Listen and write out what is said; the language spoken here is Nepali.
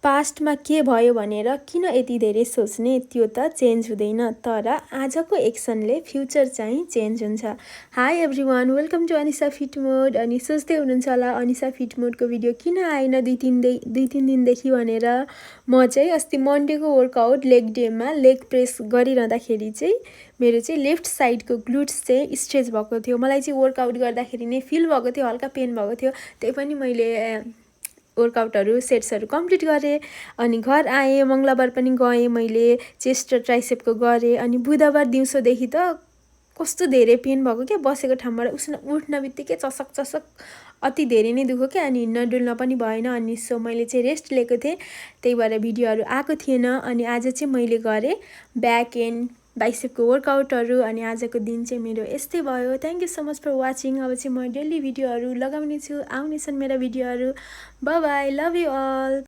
पास्टमा के भयो भनेर किन यति धेरै सोच्ने, त्यो त चेन्ज हुँदैन, तर आजको एक्सनले फ्युचर चाहिँ चेन्ज हुन्छ। Hi everyone, welcome to Anisa fit mode. अनि सोच्दै हुनुहुन्छ होला अनिसा फिट मोडको भिडियो किन आएन दुई तिन दिनदेखि भनेर। म चाहिँ अस्ति मन्डेको वर्कआउट लेग डेमा लेग प्रेस गरिरहँदाखेरि चाहिँ मेरो चाहिँ लेफ्ट साइडको ग्लुट्स चाहिँ स्ट्रेच भएको थियो। मलाई चाहिँ वर्कआउट गर्दाखेरि नै फिल भएको थियो, हल्का पेन भएको थियो। त्यही पनि मैले वर्कआउटहरू सेट्सहरू कम्प्लिट गरेँ। अनि घर आएँ, मङ्गलबार पनि गएँ मैले चेस्ट र ट्राइसेपको गरेँ। अनि बुधबार दिउँसोदेखि त कस्तो धेरै पेन भएको क्या, बसेको ठाउँबाट उठ्न बित्तिकै चसक चसक अति धेरै नै दुख्यो क्या। अनि हिँड्न डुल्न पनि भएन। अनि सो मैले चाहिँ रेस्ट लिएको थिएँ, त्यही भएर भिडियोहरू आएको थिएन। अनि आज चाहिँ मैले गरेँ ब्याक एन्ड बाइसेपको वर्कआउटहरू। अनि आजको दिन चाहिँ मेरो यस्तै भयो। Thank you so much for watching. अब चाहिँ म डेली भिडियोहरू लगाउने छु, आउनेछन् मेरा भिडियोहरू। Bye bye, love you all.